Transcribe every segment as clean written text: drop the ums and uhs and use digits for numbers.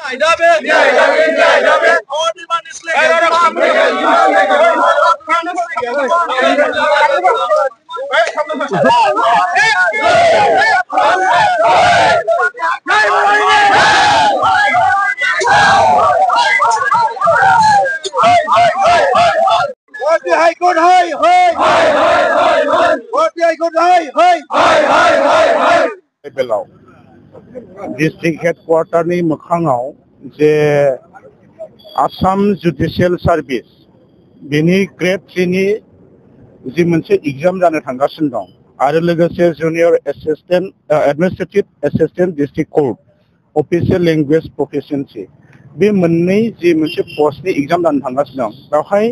Our demand is What the High Court high, What the High Court high, बेलाव district हेडक्वार्टारनि मोखाङाव जे Assam judicial service बेनि grade 3 नि जि मोनसे एग्जाम जानो थांगासिनो दं आरो लोगोसे junior assistant administrative assistant district court official language proficiency बे मोननै जि मोनसे पोस्टनि एग्जाम जानो थांगासिनो दं बेवहाय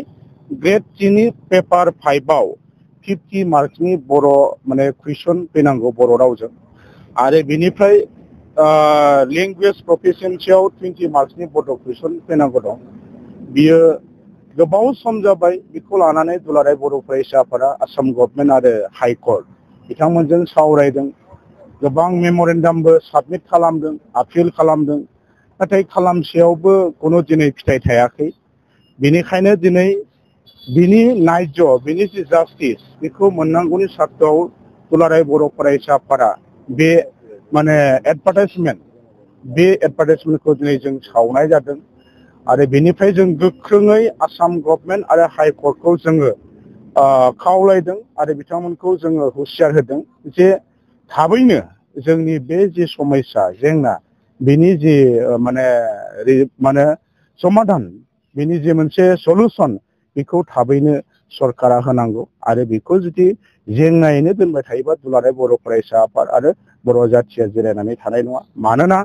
ग्रेड 3 नि पेपार 5 आव 50 मार्क्सनि बर' माने कुइसन फैनांगौ बर' रावजों आरो बिनिफ्राय लैंग्वेज प्रोफिशिएंसीआव 20 मार्क्सनि बड' कुइसन फैनांगौ दं बियो गोबाव सम जाबाय बेखौ लानानै दुलाराय बर' फरायसाफोरा आसाम गभर्नमेंट आरो हाई कोर्ट बिथांमोनजों सावरायदों गोबां मेमोरेन्डामबो साबमिट खालामदों आपिल खालामदों नाथाय खालामसेयावबो कोनो दिनै फिथाइ थायाखै बेनिखायनो दिनै बिनि नायज बिनि जि जास्टिस बेखौ मोननांगौनि सार्थआव दुलाराय बर' फरायसाफोरा बे माने एडभार्टाइजमेन्टखौ दिनै जों सावनाय जादों आरो बेनिफ्राय जों गोख्रोङै आसाम गभर्नमेंट आरो हाई कोर्टखौ जोङो खावलायदों आरो बिथांमोनखौ जोङो हुसियार होदों जे थाबैनो जोंनि बे जि समस्या जेंना बिनि जि माने समाधान बिनि जि मोनसे सलुसन बेखौ थाबैनो सरकारा होनांगौ आरो बेखौ जुदि जेंनायैनो दोनबाय थायोबा दुलाराय बर' फरायसाफोर आरो बर' जाथिया जिरायनानै थानाय नङा मानोना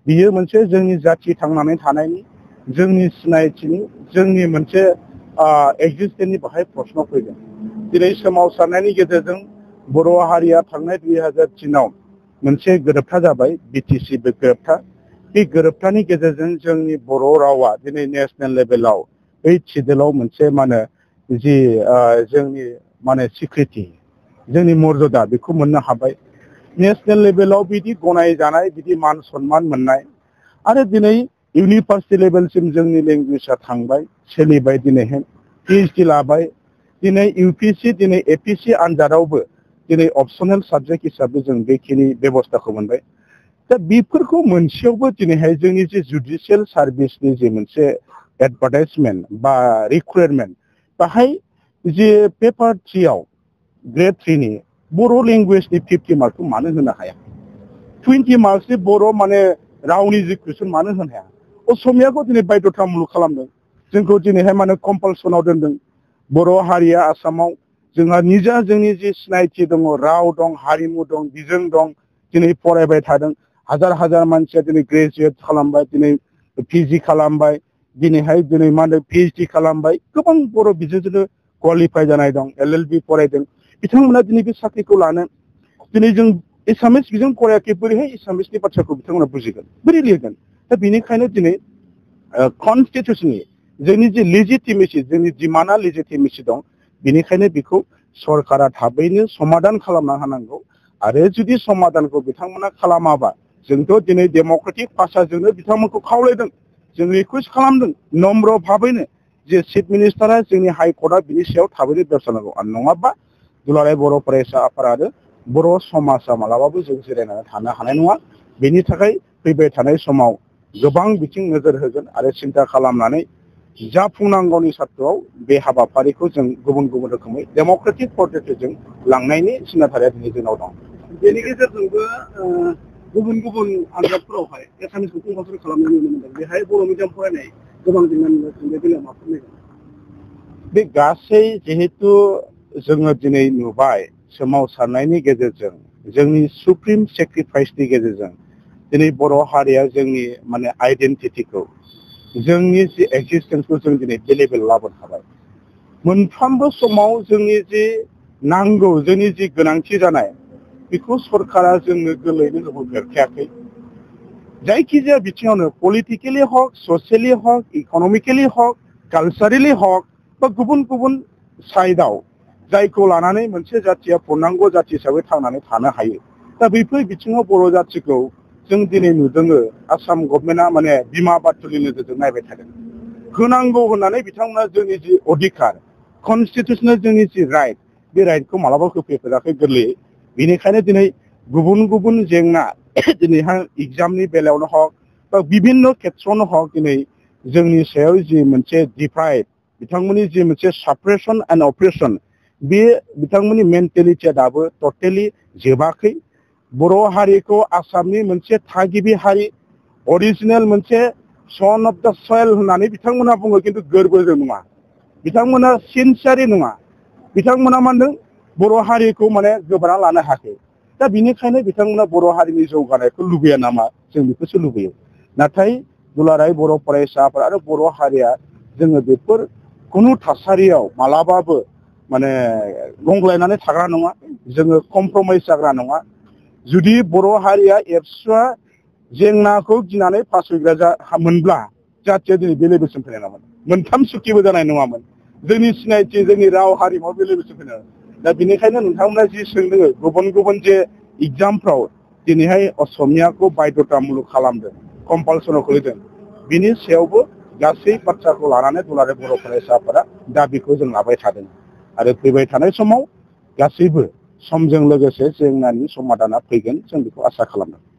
बियो मोनसे जोंनि जाथि थांनानै थानायनि जोंनि सिनायथिनि जोंनि मोनसे एक्जिस्टेन्सनि बाहाय प्रश्न फैदों दिनै सोमावसारनायनि गेजेरजों बर' हारिया थांनाय 2003 आव मोनसे गोरोबथा जाबाय बिटिसि गोरोबथा बे गोरोबथानि गेजेरजों जोंनि बर' रावा दिनै नेशनेल लेभेलाव 8 सिडुलाव मोनसे माने जि जोंनि माने सिक्रिटि जोंनि मर्यादा बेखौ मोननो हाबाय नेशनेल लेभेलाव बिदि गनायजानाय बिदि मान सन्मान मोननाय आरो दिनै इउनिभार्सिटि लेभेलसिम जोंनि लेंगुवेजआ थांबाय सोलिबाय दिनैहाय पिएइचडि लाबाय दिनै इउपिएससि दिनै एपिएससि आनजादावबो दिनै अपसनेल साबजेक्ट हिसाबै जों बेखिनि बेबस्थाखौ मोनबाय दा बेफोरखौ मोनसेयावबो दिनैहाय जोंनि जे जुडिशियेल सार्भिसनि जे मोनसे एडभार्टाइजमेन्ट बा रिक्वायरमेन्ट बाहाय जे पेपार 3 आव ग्रेड 3 नि बर' लेंगुवेजनि 50 मार्कखौ मानो होनो हाया 20 मार्क्सनि बर' माने रावनि जि कुइसन मानो होनो हाया असमियाखौ दिनै बाध्यतामूलक खालामदों जोंखौ दिनैहाय माने कम्पालसनाव दोनदों बर' हारिया आसामाव जोंहा निजा जोंनि जि सिनायथि दङ राव दं हारिमु दं बिजों दं दिनै फरायबाय थादों हाजार हाजार मानसिया दिनै ग्रेजुवेट खालामबाय दिनै पिजि खालामबाय दिनैहाय दिनै मा होनो पिएइचडि खालामबाय गोबां बर' बिजोंजोंनो क्वालिफाइ जानाय दं एलएलबी फरायदों बिथांमोना दिनै बे साख्रिखौ लानो दिनै जों एसामिस बिजों फरायाखै बोरैहाय एसामिसनि बाथ्राखौ बिथांमोना बुजिगोन बोरै लिरगोन दा बेनिखायनो दिनै कनस्टिटिउसननि जोंनि जे लेजिटिमेसि जोंनि डिमान्डआ लेजिटिमेसि दं बेनिखायनो बेखौ सरकारा थाबैनो समाधान खालामना होनांगौ आरो जुदि समाधानखौ बिथांमोना खालामाबा जोंथ' दिनै डेम'क्रेटिक भाषाजोंनो बिथांमोनखौ खावलायदों जों रिकुवेस्ट खालामदों नम्र भाबैनो जे चिफ मिनिस्टारा जोंनि हाई कर्टआ बिनि सायाव थाबैनो बेबस्था नांगौ आरो नङाबा दुलाराय बर' फरायसा आफाद आरो बर' समाजा मालाबाबो जों जिरायनानै थानो हानाय नङा बेनि थाखाय फैबाय थानाय समाव गोबां बिथिं नोजोर होगोन आरो सिन्था खालामनानै जाफुंनांगौनि सार्थआव बे हाबाफारिखौ जों गुबुन गुबुन रोखोमै डेम'क्रेटिक पद्धतिजों लांनायनि सिन्नाधाराया दिनै जोंनाव दं बेनि गेजेरजोंबो गुबुन गुबुन आनजादफोरावहाय एसामिसखौ कम्पालसरि खालामनाय नुनो मोनदों बेहाय बर' मिडियाम फरायनाय गोबां जेंना नुगासिनो बे बेलायाव मा फोरमायगोन बे गासै जिहेतु जोङो दिनै नुबाय सोमावसारनायनि गेजेरजों जोंनि सुप्रिम सेक्रिफाइसनि गेजेरजों दिनै बर' हारिया जोंनि माने आइडेन्टिटिखौ जोंनि जि एक्जिस्टेन्सखौ जों दिनै बे लेभेल लाबोनो हाबाय मोनफ्रोमबो समाव जोंनि जि नांगौ जोंनि जि गोनांथि जानाय बेखौ सरकारा जोंनो गोरलैयैनो होफेरखायाखै जायखिजाया बिथिङावनो पलिटिकेलि हक ससियेलि हक इकनमिकेलि हक कालचारेलि हक बा गुबुन गुबुन साइडआव जायखौ लानानै मोनसे जाथिया पूर्णांग जाथि हिसाबै थांनानै थानो हायो दा बैफोर बिथिङाव बर' जाथिखौ जों दिनै नुदों आसाम गभर्नमेन्टआ माने बिमा बाथुलि नोजोरजों नायबाय थादों होनांगौ होननानै बिथांमोना जोंनि जि अधिकार कनस्टिटिउसनेल जोंनि जि राइट बे राइटखौ मालाबा होफैफेराखै गोरलैयै बेनिखायनो दिनै गुबुन गुबुन जेंना दिनैहाय एग्जामनि बेलायावनो हक बा बिभिन्न खेथ्रआवनो हक दिनै जोंनि सायाव जि मोनसे डिभाइड बिथांमोननि जि मोनसे साप्रेसन एन्ड अप्रेसन बे बिथांमोननि मेन्टेलिटिया दाबो टटेलि जोबाखै बर' हारिखौ आसामनि मोनसे थागिबि हारि अरिजिनेल मोनसे सन अफ द सयल होननानै बिथांमोना बुङो खिन्थु गोरबोजों नङा बिथांमोना सिनसियारि नङा बिथांमोना मा होनदों बर' हारिखौ माने गोबाना लानो हायाखै दा बिनिखायनो बिथांमोना बर' हारिनि जौगानायखौ लुबैया नामा जों बेखौसो लुबैयो नाथाय दुलाराय बर' फरायसाफोर आरो बर' हारिया जोङो बेफोर खुनु थासारियाव मालाबाबो माने गंग्लायनानै थाग्रा नङा जोङो कमप्रमाइज जाग्रा नङा जुदि बर' हारिया एबसुआ जेंनाखौ गिनानै फासयग्रा मोनब्ला जाथिया दिनै बे लेभेलसिम फैनाय नङामोन मोनथाम सुखिबो जानाय नङामोन जोंनि सिनायथि जोंनि राव हारिमुवा बे लेभेलसिम फैनाय नङा दा बेनिखायनो नोंथांमोना जि सोंदों गुबुन गुबुन जे एग्जामफ्राव दिनैहाय असमियाखौ बायध'तामुलक खालामदों कम्पालसनाव खोलैदों बिनि सायावबो गासै बाथ्राखौ लानानै दुलाराय बर' फरायसाफोरा दाबिखौ जों लाबाय थादों आरो फैबाय थानाय समाव गासैबो समजों लोगोसे जेंनानि समाधाना फैगोन जों बेखौ आसा खालामदों